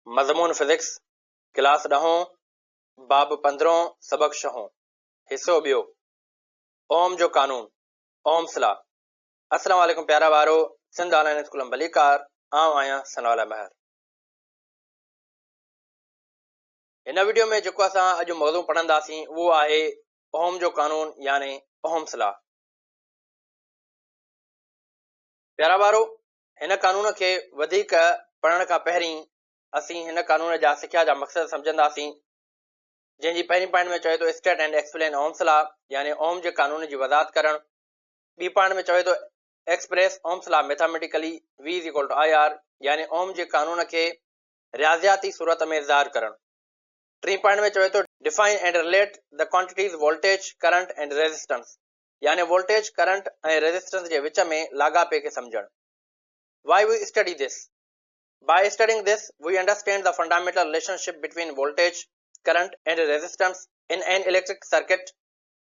مضمون physics, class ڏهون، باب پندرهون، سبق ڇهون، حصو ٻيو، اوم جو قانون، Ohm's Law. السلام عليڪم پيارا ٻارو، سنڌ آن لائين اسڪول ۾ ڀليڪار، آئون آهيان ثناءالله مهر. هن وڊيو ۾ جيڪو اسان اڄ موضوع پڙهنداسين اهو آهي اوم جو قانون يعني Ohm's Law. پيارا ٻارو، هن قانون کي وڌيڪ پڙهڻ کان پهرين اسين هن قانون جا سکيا جا مقصد سمجهنداسين، جنهن جي پهرين پوائنٽ ۾ چوي ٿو state and explain Ohm's law يعني اوم جي قانون جي وضاحت ڪرڻ، ٻي پوائنٽ ۾ چوي ٿو express Ohm's law mathematically V is equal to I R يعني اوم جي قانون کي رياضياتي صورت ۾ ظاهر ڪرڻ، ٽين پوائنٽ ۾ چوي ٿو define and relate the quantities voltage, current and resistance يعني وولٽيج، ڪرنٽ ۽ ريزسٽنس جي وچ ۾ لاڳاپي کي سمجهڻ. Why we study this? By studying this, we understand the fundamental relationship between voltage, current and resistance in an electric circuit.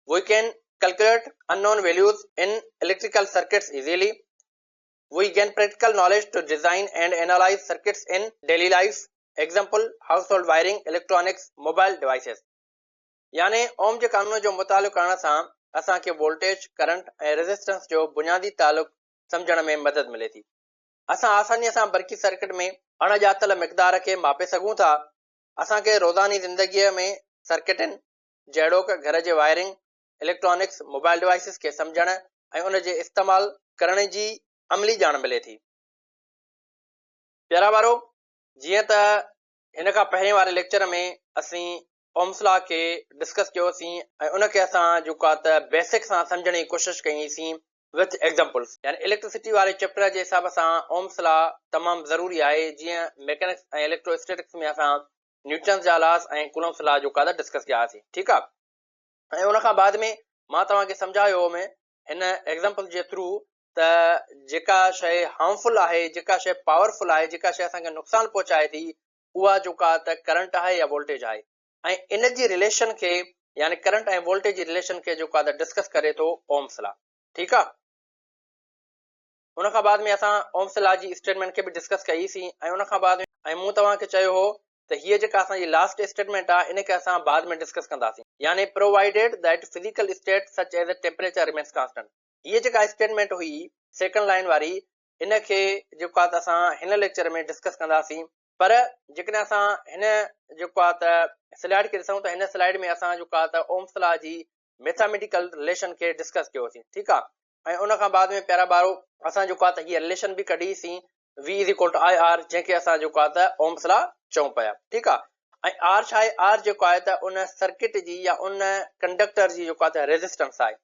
We can calculate unknown values in electrical circuits easily. We gain practical knowledge to design and analyze circuits in daily life. Example, household wiring, electronics, mobile devices. يعني اوم جي قانون جو مطالعو ڪرڻ سان اسان کي voltage, current ۽ resistance جو بنيادي تعلق سمجهڻ ۾ مدد ملي ٿي. اسان آسانيء سان برقي سرڪٽ ۾ اڻ ڄاتل مقدار کي ماپي سگهون ٿا. اسان کي روزاني زندگيء ۾ سرڪٽن، جهڙوڪ گهر جي وائرنگ، اليڪٽرانڪس، موبائل ڊوائيسز کي سمجهڻ ۽ ان جي استعمال ڪرڻ جي عملي ڄاڻ ملي ٿي. پيارا ٻارو! جيئن ته هن کان پهرين واري ليڪچر ۾ اسين اومس لا کي ڊسڪس ڪيوسين ۽ ان کي اسان جيڪو آهي ته بيسڪ سان سمجهڻ جي ڪوشش ڪئي سين وٿ ايگزامپلس. يعني اليڪٽرسٽي واري چيپٽر جي حساب سان اومس لا تمام ضروري آهي جيئن ميڪانڪس ۽ اليڪٽرو اسٽيٽڪس ۾ اسان نيوٽنس جا لاس ۽ ڪولمس لا جيڪو آهي ته ڊسڪس ڪيا هئاسين ٺيڪ آهي ۽ ان کان بعد ۾ مان توهان کي سمجهايو هو ۾ هن ايگزامپل جي ٿرو ته جيڪا شيء هارمفل آهي جيڪا شيء پاورفل آهي جيڪا شيء اسان کي نقصان پهچائي ٿي اها جيڪا ته ڪرنٽ آهي يا وولٽيج آهي ۽ ان جي رليشن کي يعني ڪرنٽ ۽ وولٽيج جي رليشن کي جيڪو آهي ته ڊسڪس ڪري ٿو اومس لا ٺيڪ آهي ان کان بعد ۾ اسان اومس لا جي اسٽيٽمينٽ کي به ڊسڪس ڪئي سين ۽ ان کان بعد ۽ مون توهان کي چيو هو ته هيء جيڪا اسان جي لاسٽ اسٽيٽمينٽ آهي ان کي اسان بعد ۾ ڊسڪس ڪنداسين يعني provided that physical state such as temperature remains constant هيء جيڪا اسٽيٽمينٽ هئي سيڪنڊ لائن واري ان کي جيڪو آهي ته اسان هن ليڪچر ۾ ڊسڪس ڪنداسين پر جيڪڏهن اسان هن جيڪو آهي ته سلائيڊ کي ڏسون ته هن سلائيڊ ۾ اسان جيڪو آهي ته اومس لا جي ميٿاميٽيڪل رليشن کي ڊسڪس ڪيوسين ٺيڪ آهي ۽ ان کان بعد ۾ پيارا ٻارو اسان جيڪو آهي ته هي رليشن به ڪڍي سين V is equal to I R جنهن کي اسان جيڪو آهي ته اومس لا چئون پيا ٺيڪ آهي ۽ آر ڇا آهي آر جيڪو آهي ته ان سرڪٽ جي يا ان ڪنڊڪٽر جي جيڪو آهي ته ريزسٽنس آهي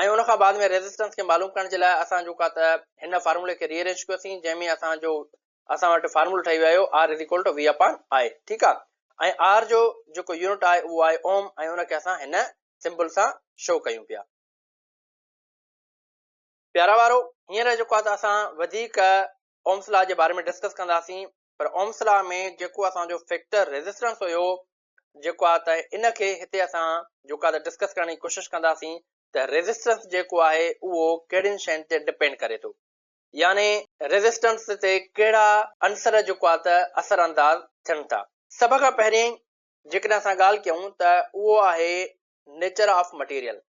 ۽ ان کان بعد ۾ ريزسٽنس کي معلوم ڪرڻ جي لاء اسان جيڪو آهي ته هن فارمولي کي ري ارينج ڪيوسين جنهن ۾ اسان جو اسان وٽ فارمولو ٺهي ويو R is equal to V upon I ٺيڪ آهي ۽ آر جو جيڪو يونٽ آهي اهو آهي اوم ۽ ان کي اسان هن سمبل سان شو ڪيون پيا. پيارا وارو هينئر جيڪو آهي ته اسان وڌيڪ اومس لا جي باري ۾ ڊسڪس ڪنداسين پر اومس لا ۾ جيڪو اسان جو فيڪٽر ريزسٽنس هيو جيڪو آهي ته ان کي هتي اسان جيڪو آهي ته ڊسڪس ڪرڻ جي ڪوشش ڪنداسين ته ريزسٽنس جيڪو آهي اهو ڪهڙين شين تي ڊپينڊ ڪري ٿو يعني ريزسٽنس تي ڪهڙا عنصر جيڪو آهي ته اثر انداز ٿين ٿا. سڀ کان پهرين جيڪڏهن اسان ڳالهه ڪيون ته اهو آهي نيچر آف مٽيريل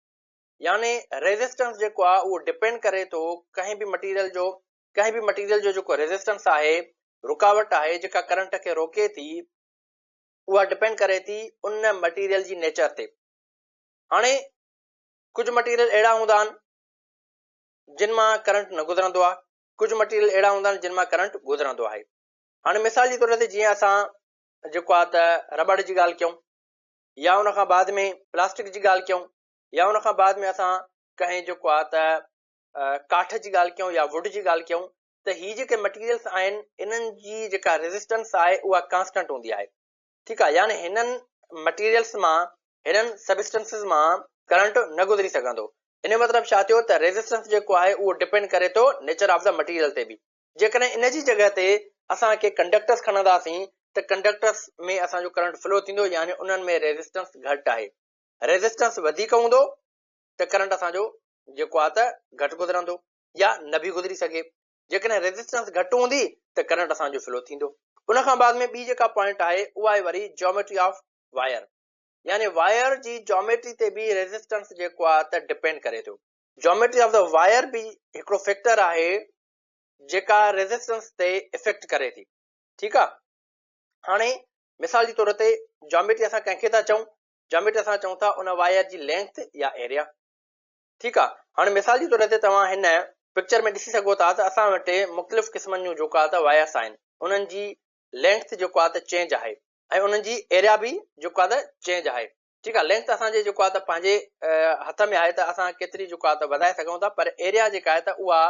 يعني ريزسٽنس جيڪو آهي اهو ڊپينڊ ڪري ٿو ڪنهن به مٽيريل جو ڪنهن به مٽيريل جو جيڪو ريزسٽنس آهي رڪاوٽ آهي جيڪا ڪرنٽ کي روڪي ٿي اها ڊپينڊ ڪري ٿي ان مٽيريل جي نيچر تي. هاڻي ڪجهه مٽيريل اهڙا هوندا آهن جن مان ڪرنٽ نه گذرندو آهي، ڪجهه مٽيريل اهڙا هوندا آهن جن مان ڪرنٽ گذرندو آهي. هاڻي مثال جي طور تي جيئن اسان جيڪو آهي ته رٻڙ جي ڳالهه ڪيون يا ان کان بعد ۾ پلاسٽڪ جي ڳالهه ڪيون يا ان کان بعد ۾ اسان ڪنهن جيڪو آهي ته ڪاٺ جي ڳالهه ڪيون يا ووڊ جي ڳالهه ڪيون ته هي جيڪي مٽيريلس آهن انهن جي جيڪا ريزسٽنس آهي اها ڪانسٽنٽ هوندي آهي ٺيڪ آهي يعني هنن مٽيريلس مان هنن سبسٽنسز مان ڪرنٽ نه گذري سگهندو ان جو مطلب ڇا ٿيو ته ريزسٽنس جيڪو آهي اهو ڊپينڊ ڪري ٿو نيچر آف the material تي به جيڪڏهن ان جي جڳهه تي اسان ڪي ڪنڊڪٽرس کڻنداسين ته ڪنڊڪٽرس ۾ اسان جو ڪرنٽ فلو ٿيندو يعني انهن ۾ ريزسٽنس گهٽ آهي ريزسٽنس وڌيڪ هوندو ته ڪرنٽ اسان جو جيڪو آهي ته گهٽ گذرندو يا نه به گذري سگهي. جيڪڏهن ريزسٽنس گهٽ هوندي ته ڪرنٽ اسان جو فلو ٿيندو. ان کان بعد ۾ ٻي جيڪا پوائنٽ آهي اها آهي وري جاميٽري آف وائر يعني وائر جي جاميٽري تي به ريزسٽنس جيڪو آهي ته ڊپينڊ ڪري ٿو. جاميٽري آف the wire به هڪڙو فيڪٽر آهي جيڪا ريزسٽنس تي افيڪٽ ڪري ٿي. ٺيڪ آهي. هاڻي مثال جي طور تي جاميٽري اسان ڪنهن کي ٿا چئون؟ جاميٽري اسان چئون ٿا ان وائر جي لينٿ يا ايريا. ٺيڪ آ هاڻي مثال جي طور تي توهان هن پڪچر ۾ ڏسي سگهو ٿا ته اسان وٽ مختلف قسمن جون جيڪو آ ته وائرس آهن انهن جي لينٿ جيڪو آ ته چينج آهي ۽ انهن جي ايريا به جيڪو آ ته چينج آهي ٺيڪ آ لينٿ اسان جي جيڪو آ ته پنهنجي هٿ ۾ آهي ته اسان ڪيتري جيڪو آ ته وڌائي سگهون ٿا پر ايريا جيڪا آهي ته اها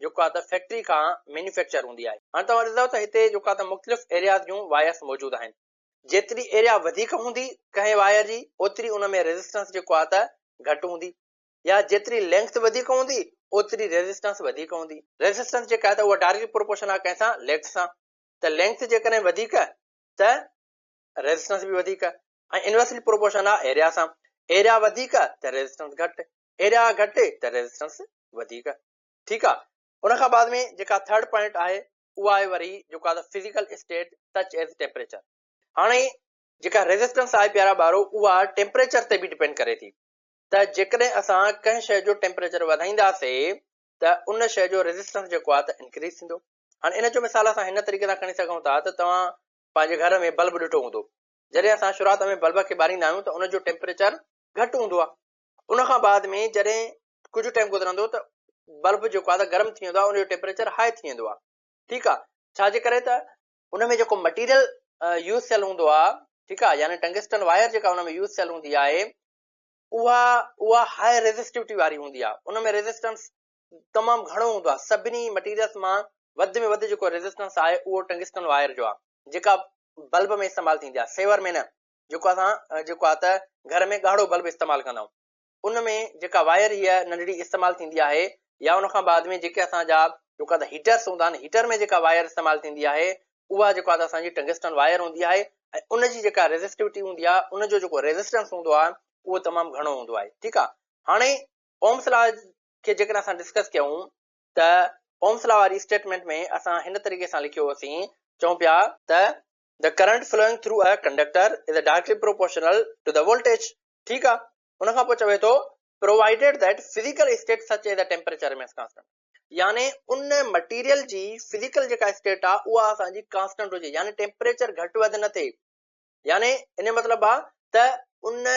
جيڪو آ ته فيڪٽري کان مينوفيڪچر هوندي آهي هاڻي توهان ڏسندو ته هتي جيڪو آ ته مختلف ايرياز جون وائرس موجود آهن جيتري ايريا وڌيڪ هوندي ڪنهن وائر جي اوتري ان ۾ ريزسٽنس جيڪو آهي ته گهٽ هوندي يا جيتري لينگٿ وڌيڪ هوندي اوتري ريزسٽنس وڌيڪ هوندي. ريزسٽنس جيڪا آهي ته اها ڊائريڪٽلي پروپورشنل آهي ڪنهن سان لينگٿ سان ته لينگٿ جيڪڏهن وڌيڪ ته ريزسٽنس به وڌيڪ ۽ انورسلي پروپورشنل آهي ايريا سان ايريا وڌيڪ ته ريزسٽنس گهٽ ايريا گهٽ ته ريزسٽنس وڌيڪ ٺيڪ آهي ان کان بعد ۾ جيڪا ٿرڊ پوائنٽ آهي اها آهي وري جيڪو آهي physical state such as temperature. هاڻي جيڪا ريزسٽنس آهي پيارا ٻارو اها ٽيمپريچر تي به ڊپينڊ ڪري ٿي ته جيڪڏهن اسان ڪنهن شيء جو ٽيمپريچر وڌائينداسي ته ان شيء جو ريزسٽنس جيڪو آهي ته انڪريز ٿيندو. هاڻي ان جو مثال اسان هن طريقي سان کڻي سگهون ٿا ته توهان پنهنجي گهر ۾ بلب ڏٺو هوندو جڏهن اسان شروعات ۾ بلب کي ٻاريندا آهيون ته ان جو ٽيمپريچر گهٽ هوندو آهي ان کان بعد ۾ جڏهن ڪجهه ٽائيم گذرندو ته بلب جيڪو آهي ته گرم ٿي ويندو آهي ان جو ٽيمپريچر هاء ٿي ويندو آهي ٺيڪ آهي ڇا جي ڪري ته ان ۾ جيڪو مٽيريل يوز ٿيل هوندو آهي ٺيڪ آهي يعني ٽنگسٽن وائر جيڪا ان ۾ يوز ٿيل هوندي آهي اها اها هاء ريزسٽوٽي واري هوندي آهي ان ۾ ريزسٽنس تمام گهڻو هوندو آهي سڀني مٽيريلس مان وڌ ۾ وڌ جيڪو ريزسٽنس آهي اهو ٽنگسٽن وائر جو آهي جيڪا بلب ۾ استعمال ٿيندي آهي سيور ۾ نه جيڪو اسان جيڪو آهي ته گهر ۾ ڳاڙهو بلب استعمال ڪندا آهيون ان ۾ جيڪا وائر هيء ننڍڙي استعمال ٿيندي آهي يا ان کان بعد ۾ جيڪي اسان جا جيڪو آهي ته هيٽرس هوندا آهن هيٽر ۾ جيڪا وائر استعمال ٿيندي آهي اها جيڪو آهي ته اسان جي ٽنگسٽن وائر هوندي آهي ۽ ان جي جيڪا ريزسٽوٽي هوندي آهي ان جو جيڪو ريزسٽنس هوندو آهي اهو تمام گهڻو هوندو آهي ٺيڪ آهي هاڻي اومس لا کي جيڪڏهن اسان ڊسڪس ڪيون ته اومس لا واري اسٽيٽمينٽ ۾ اسان هن طريقي سان لکيو هوسين چئون پيا ته The current flowing through a conductor is directly proportional to the voltage ٺيڪ آ ان کان پوء چوي ٿو provided that physical state such as the temperature remains constant يعني ان مٽيريل جي فزيڪل جيڪا اسٽيٽ آ اها اسان جي ڪانسٽنٽ هجي يعني ٽيمپريچر گهٽ وڌ نه ٿئي يعني ان جو مطلب آ ته ان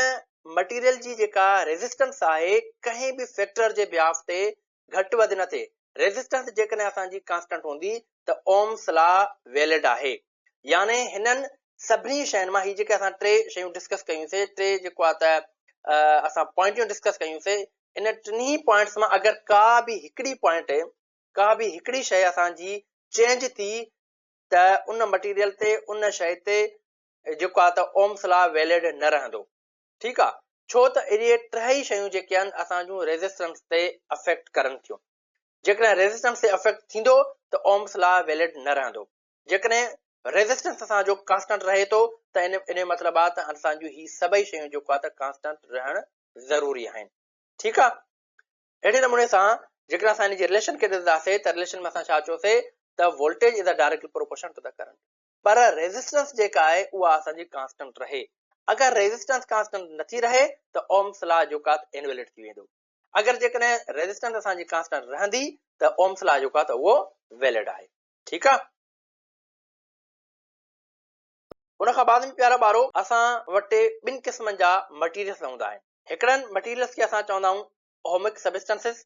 مٽيريل جي جيڪا ريزسٽنس آهي ڪنهن به فيڪٽر جي بيهاف تي گهٽ وڌ نه ٿئي. ريزسٽنس جيڪڏهن اسان جي ڪانسٽنٽ هوندي ته اومس لا ويلڊ آهي. يعني هنن سڀني شين مان هي جيڪي اسان ٽي شيون ڊسڪس ڪيون سي ٽي جيڪو آهي ته اسان پوائنٽيون ڊسڪس ڪيون سي ان ٽنهي پوائنٽس مان اگر ڪا به هڪڙي پوائنٽ ڪا به هڪڙي شيء اسان جي چينج ٿي ته ان مٽيريل تي ان شيء تي جيڪو آهي ته اومس لا ويلڊ نه رهندو. ٺيڪ آ ڇو ته اهي ٽيئي شيون جيڪي آهن اسان جون ريزسٽنس تي افيڪٽ ڪرن ٿيون جيڪڏهن ريزسٽنس تي افيڪٽ ٿيندو ته اومس لا ويلڊ نه رهندو جيڪڏهن ريزسٽنس اسان جو ڪانسٽنٽ رهي ٿو ته ان ان جو مطلب آ ته اسان جون هي سڀئي شيون جيڪو آ ته ڪانسٽنٽ رهڻ ضروري آهن ٺيڪ آ اهڙي نموني سان جيڪڏهن اسان ان جي رليشن کي ڏسنداسي ته رليشن ۾ اسان ڇا چيوسي ته voltage is a directly proportional to the current per resistance جيڪا آهي اها اسان جي ڪانسٽنٽ رهي. اگر ريزسٽنس ڪانسٽنٽ نٿي رهي ته اومس لا جيڪو آهي ته انويلڊ ٿي ويندو. اگر جيڪڏهن ريزسٽنس اسان جي ڪانسٽنٽ رهندي ته اومس لا جيڪو آهي ته اهو ويلڊ آهي. ٺيڪ آهي. ان کان بعد ۾ پيارا ٻارو اسان وٽ ٻن قسمن جا مٽيريلس هوندا آهن. هڪڙن مٽيريلس کي اسان چوندا آهيون اومڪ سبسٽنسز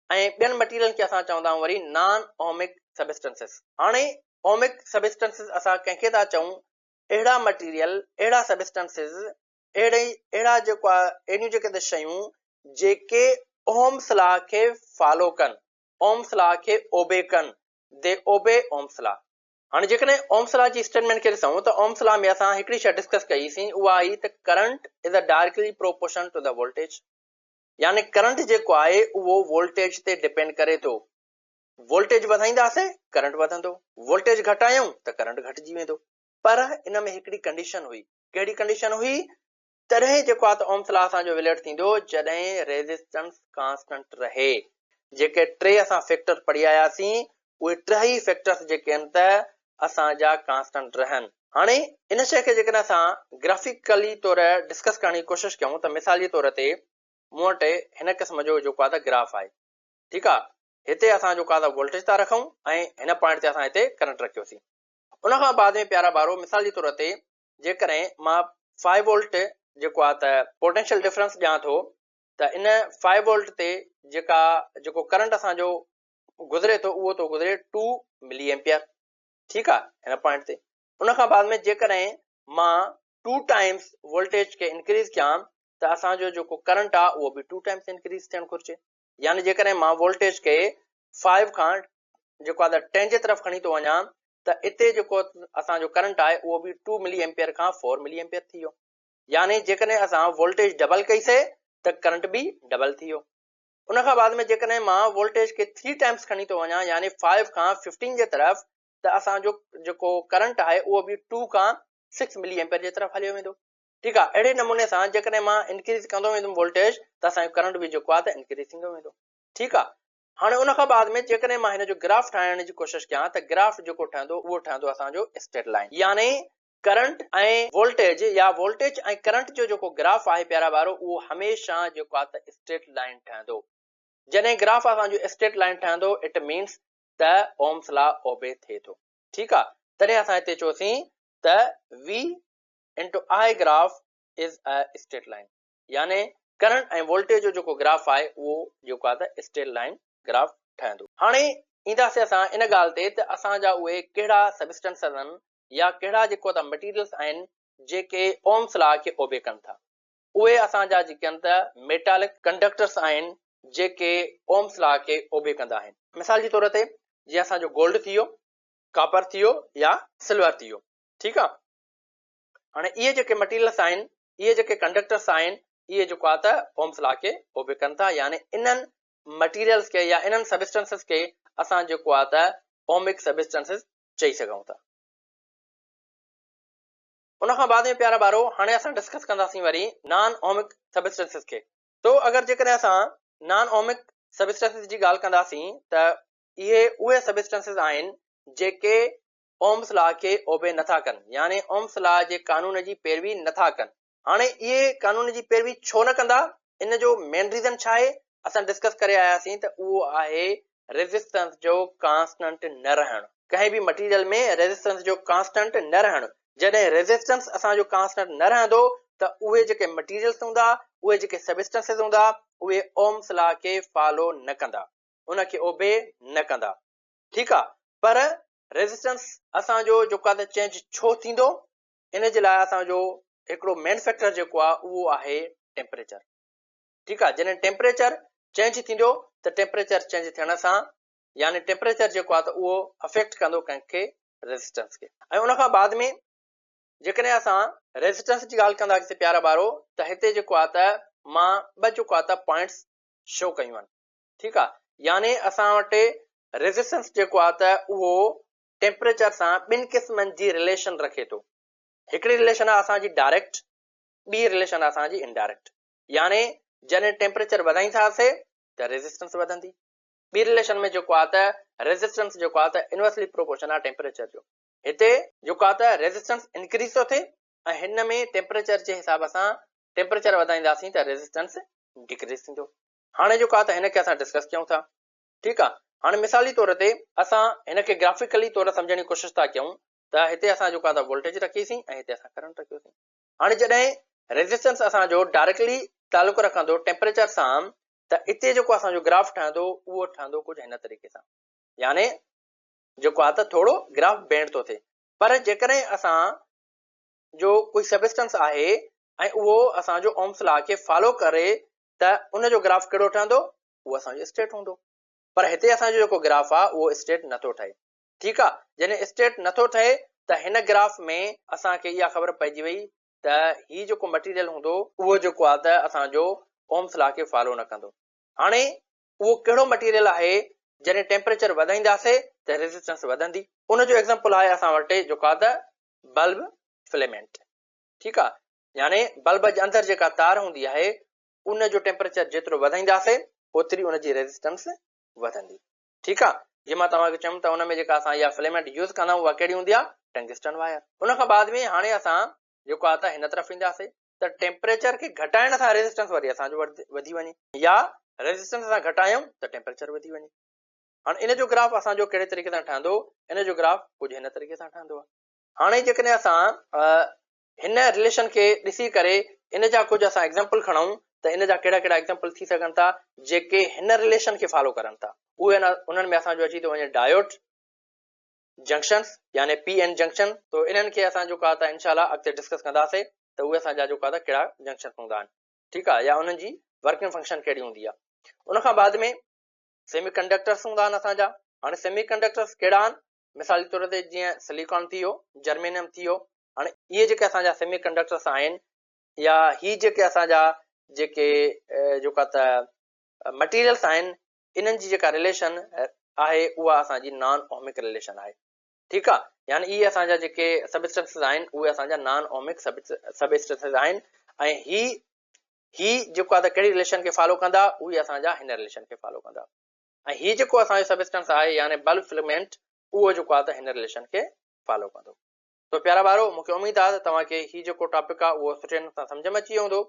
۽ ٻين مٽيريلن کي اسان چوندا آهيون وري نان اومڪ سبسٽنسز. هاڻي اومڪ سبسٽنسز اسان ڪنهن کي ٿا چئون؟ اهڙا مٽيريل، اهڙا سبسٽنسز، اهڙي اهڙا جيڪو آهي اهڙيون جيڪي ته شيون جيڪي اومس لا کي فالو ڪن، اومس لا کي اوبي ڪن، They obey Ohm's law. هاڻي جيڪڏهن اومس لا جي اسٽيٽمينٽ کي ڏسون ته اومس لا ۾ اسان هڪڙي شيء ڊسڪس ڪئي سين اها هئي ته current is a directly proportional to the voltage. يعني ڪرنٽ جيڪو آهي اهو وولٽيج تي ڊپينڊ ڪري ٿو. وولٽيج وڌائينداسين ڪرنٽ وڌندو، وولٽيج گهٽايون ته ڪرنٽ گهٽجي ويندو. پر ان ۾ هڪڙي ڪنڊيشن هئي. ڪهڙي ڪنڊيشن هئي؟ تڏهن جيڪو آهي ته اومس لا اسان جو ويلڊ ٿيندو جڏهن ريزسٽنس ڪانسٽنٽ رهي. جيڪي ٽي اسان فيڪٽر پڙهي آياسين اهي ٽيئي فيڪٽرس جيڪي آهن ته اسان جا ڪانسٽنٽ رهن. هاڻي ان شيء کي جيڪڏهن اسان گرافيڪلي طور ڊسڪس ڪرڻ جي ڪوشش ڪيون ته مثال جي طور تي مون وٽ هن قسم جو جيڪو آهي ته گراف آهي ٺيڪ آهي هتي اسان جيڪو آهي ته وولٽيج ٿا رکون ۽ هن پوائنٽ تي اسان هتي ڪرنٽ رکيوسين ان کان بعد ۾ پيارا ٻارو مثال جي طور تي جيڪڏهن مان 5 وولٽ جيڪو آهي ته پوٽينشل ڊفرنس ڏيان ٿو ته ان 5 وولٽ تي جيڪا جيڪو ڪرنٽ اسان جو گذري ٿو اهو ٿو گذري 2 ملي ايمپيئر ٺيڪ آ هن پوائنٽ تي ان کان بعد ۾ جيڪڏهن مان 2 ٽائمز وولٽيج کي انڪريز ڪيان ته اسان جو جيڪو ڪرنٽ آ اهو به 2 ٽائمز انڪريز ٿيڻ گهرجي يعني جيڪڏهن مان وولٽيج کي 5 کان جيڪو آ ته 10 جي طرف کڻي ٿو وڃان ته اتي جيڪو اسان جو ڪرنٽ آهي اهو به 2 ملي ايمپيئر کان 4 ملي ايمپيئر ٿي ويو يعني جيڪڏهن اسان وولٽيج ڊبل ڪئي سي ته ڪرنٽ به ڊبل ٿي ويو ان کان بعد ۾ جيڪڏهن مان وولٽيج کي ٿري ٽائمز کڻي ٿو وڃان يعني فائيو کان ففٽين جي طرف ته اسان جو جيڪو ڪرنٽ آهي اهو به ٽو کان سڪس ملي ايمپيئر جي طرف هليو ويندو ٺيڪ آهي اهڙي نموني سان جيڪڏهن مان انڪريز ڪندو ويندم وولٽيج ته اسان جو ڪرنٽ به جيڪو آهي ته انڪريز ٿيندو ويندو ٺيڪ آهي هاڻي ان کان بعد ۾ جيڪڏهن مان هن جو گراف ٺاهڻ جي ڪوشش ڪيان ته گراف جيڪو ٺهندو اهو ٺهندو اسان جو اسٽريٽ لائن يعني ڪرنٽ ۽ وولٽيج يا وولٽيج ۽ ڪرنٽ جو جيڪو گراف آهي پيارا ٻارو اهو هميشه جيڪو آهي ته اسٽريٽ لائين ٺهندو. جڏهن گراف اسان جو اسٽريٽ لائين ٺهندو it means ته اومس لا اوبي ٿئي ٿو. ٺيڪ آ تڏهن اسان هتي چيوسين ته V into I graph is a straight line يعني ڪرنٽ ۽ وولٽيج جو جيڪو گراف آهي اهو جيڪو آهي ته اسٽريٽ لائين گراف ٺهندو. هاڻي اينداسين اسان ان ڳالهه تي ته اسان جا اهي ڪهڙا سبسٽنسز آهن يا ڪهڙا جيڪو ته مٽيريلز آهن جيڪي اومس لا کي اوبي ڪن ٿا. اهي اسان جا جيڪي آهن ته ميٽالڪ ڪنڊڪٽرس آهن جيڪي اومس لا کي اوبي ڪندا آهن. مثال جي طور تي جيئن اسان جو گولڊ ٿي ويو، ڪاپر ٿي ويو يا سلور ٿي ويو. ٺيڪ آ. هاڻي اهي جيڪي مٽيريلز آهن، اهي جيڪي ڪنڊڪٽرس آهن، اهي جيڪو آ ته اومس لا کي اوبي ڪن ٿا يعني انهن مٽيريلز کي يا انهن سبسٽنسز کي اسان جيڪو آ ته اومڪ سبسٽنسز چئي سگهون ٿا. ان کان بعد ۾ پيارا ٻارو هاڻي اسان ڊسڪس ڪنداسين وري نان اومڪ سبسٽنسز کي. تو اگر جيڪڏهن اسان نان اومڪ سبسٽنسز جي ڳالهه ڪنداسين ته اهي اهي سبسٽنسز آهن جيڪي اومس لا کي اوبي نٿا ڪن يعني اومس لا جي قانون جي پيروي نٿا ڪن. هاڻي اهي قانون جي پيروي ڇو نه ڪندا ان جو مين ريزن ڇا آهي اسان ڊسڪس ڪري آياسين ته اهو آهي ريزسٽنس جو ڪانسٽنٽ نه رهڻ ڪنهن به مٽيريل ۾ ريزسٽنس جو ڪانسٽنٽ نه رهڻ جڏهن ريزسٽنس اسان جو ڪانسٽنٽ نه رهندو ته اهي جيڪي مٽيريلس هوندا اهي جيڪي سبسٽنسز هوندا اهي اومس لا کي فالو نه ڪندا ان کي اوبي نه ڪندا ٺيڪ آ پر ريزسٽنس اسان جو جيڪو آ ته چينج ڇو ٿيندو ان جي لاء اسان جو هڪڙو مين فيڪٽر جيڪو آهي اهو آهي ٽيمپريچر ٺيڪ آهي جڏهن ٽيمپريچر چينج ٿيندو ته ٽيمپريچر چينج ٿيڻ سان يعني ٽيمپريچر جيڪو آهي ته اهو افيڪٽ ڪندو ڪنهن کي ريزسٽنس کي ۽ ان کان بعد ۾ جيڪڏهن اسان ريزسٽنس جي ڳالهه ڪنداسين پيارا ٻارو ته هتي جيڪو آهي ته مان ٻه جيڪو آهي ته پوائنٽس شو ڪيون آهن ٺيڪ آهي يعني اسان وٽ ريزسٽنس جيڪو آهي ته اهو ٽيمپريچر سان ٻن قسمن جي رليشن رکي ٿو. هڪڙي رليشن آهي اسان جي ڊائريڪٽ، ٻي رليشن آهي اسان جي انڊائريڪٽ. يعني جڏهن ٽيمپريچر وڌائينداسي ته ريزسٽنس وڌندي. ٻي رليشن ۾ جيڪو آهي ته ريزسٽنس جيڪو آهي ته انورسلي پروپورشن آهي ٽيمپريچر جو. هتي جيڪو آهي ته ريزسٽنس انڪريز ٿو ٿئي ۽ هن ۾ ٽيمپريچر جي حساب سان ٽيمپريچر وڌائينداسين ته ريزسٽنس ڊڪريز ٿيندو. هاڻي جيڪو آهي ته هن کي اسان ڊسڪس ڪيون ٿا. ٺيڪ آ هاڻي مثالي طور تي اسان هن کي گرافيڪلي طور سمجهڻ جي ڪوشش ٿا ڪيون ته هتي اسان جيڪو آ ته وولٽيج رکيسين ۽ هتي اسان ڪرنٽ رکيوسين هاڻي جڏهن ريزسٽنس اسان جو ڊائريڪٽلي تعلق رکندو ٽيمپريچر سان ته اتي جيڪو اسان جو گراف ٺهندو اهو ٺهندو ڪجهه هن طريقي سان يعني جيڪو آ ته ٿورو گراف بينڊ ٿو ٿئي پر جيڪڏهن اسان جو ڪوئي سبسٽنس آهي ۽ اهو اسان جو اومس لا کي فالو ڪري ته ان جو گراف ڪهڙو ٺهندو اهو اسان جو اسٽيٽ هوندو پر هتي اسان جو جيڪو گراف آ اهو اسٽيٽ نٿو ٺهي ٺيڪ آ جڏهن اسٽيٽ نٿو ٺهي ته هن گراف ۾ اسان کي اها خبر پئجي وئي ته هي جيڪو مٽيريل هوندو اهو جيڪو آ ته اسان جو اومس لا کي فالو نه ڪندو هاڻي اهو ڪهڙو مٽيريل آهي جڏهن ٽيمپريچر وڌائينداسي ته ريزسٽنس وڌندي ان جو ايگزامپل آهي اسان وٽ جيڪو آ ته بلب فليمينٽ ٺيڪ آ يعني بلب جي اندر جيڪا تار هوندي آهي ان جو ٽيمپريچر جيترو وڌائينداسين اوتري ان جي ريزسٽنس وڌندي ٺيڪ آ. جيئن مان توهان کي چيم ته ان ۾ جيڪا اسان اها فليمينٽ يوز ڪندا آهيون اها ڪهڙي هوندي آهي ٽنگسٽن وائر. ان کان بعد ۾ هاڻي اسان جيڪو آهي ته هن طرف اينداسي ته ٽيمپريچر کي گهٽائڻ سان ريزسٽنس وري اسان جو وڌي وڃي يا ريزسٽنس اسان گهٽايون ته ٽيمپريچر وڌي وڃي. هاڻي ان جو گراف اسان جو ڪهڙي طريقي سان ٺهندو؟ ان جو گراف ڪجهه هن طريقي سان ٺهندو آهي. هاڻي جيڪڏهن اسان هن رليشن کي ڏسي ڪري ان جا ڪجهه اسان ايگزامپل کڻون ته ان جا ڪهڙا ڪهڙا ايگزامپل ٿي سگهن ٿا جيڪي هن رليشن کي فالو ڪرن ٿا اهي انهن ۾ اسان جو اچي ٿو وڃي ڊايوڊ جنڪشنس يعني پي اين جنڪشن تو انهن کي اسان جو ڪا ته انشاء الله اڳتي ڊسڪس ڪنداسي ته اهي اسان جا جو ڪا ته ڪهڙا جنڪشن هوندا آهن ٺيڪ آهي يا انهن جي ورڪنگ فنڪشن ڪهڙي هوندي آهي ان کان بعد ۾ سيمي ڪنڊڪٽرس هوندا آهن اسان جا هاڻي سيمي ڪنڊڪٽرس ڪهڙا آهن مثال جي طور تي جيئن سليڪان ٿي ويو جرمينيم ٿي ويو هاڻي اهي جيڪي اسان جا سيمي ڪنڊڪٽرس آهن يا هي جيڪي اسان جا جيڪي جيڪا ته مٽيريلس آهن انهن جي جيڪا رليشن آهي اها اسان جي نان اومڪ رليشن آهي ٺيڪ آهي يعني اهي اسان جا جيڪي سبسٽنسز آهن اهي اسان جا نان اومڪ سبسٽنسز آهن ۽ هي هي جيڪو آهي ته ڪهڙي رليشن کي فالو ڪندا اهي اسان جا هن رليشن کي فالو ڪندا ۽ هي جيڪو اسان جو سبسٽنس آهي يعني بلب فلمينٽ اهو جيڪو آهي ته هن رليشن کي فالو ڪندو. تو پيارا ٻارو مون کي اميد آهي ته توهان کي هي جيڪو ٽاپڪ آهي اهو سٺي نموني سان سمجهه ۾ اچي ويو هوندو.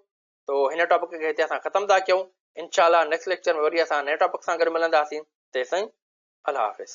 تو هن ٽاپڪ کي هتي اسان ختم ٿا ڪيون. انشاء الله نيڪسٽ ليڪچر ۾ وري اسان نئين ٽاپڪ سان گڏ ملنداسين. تيسين الله حافظ.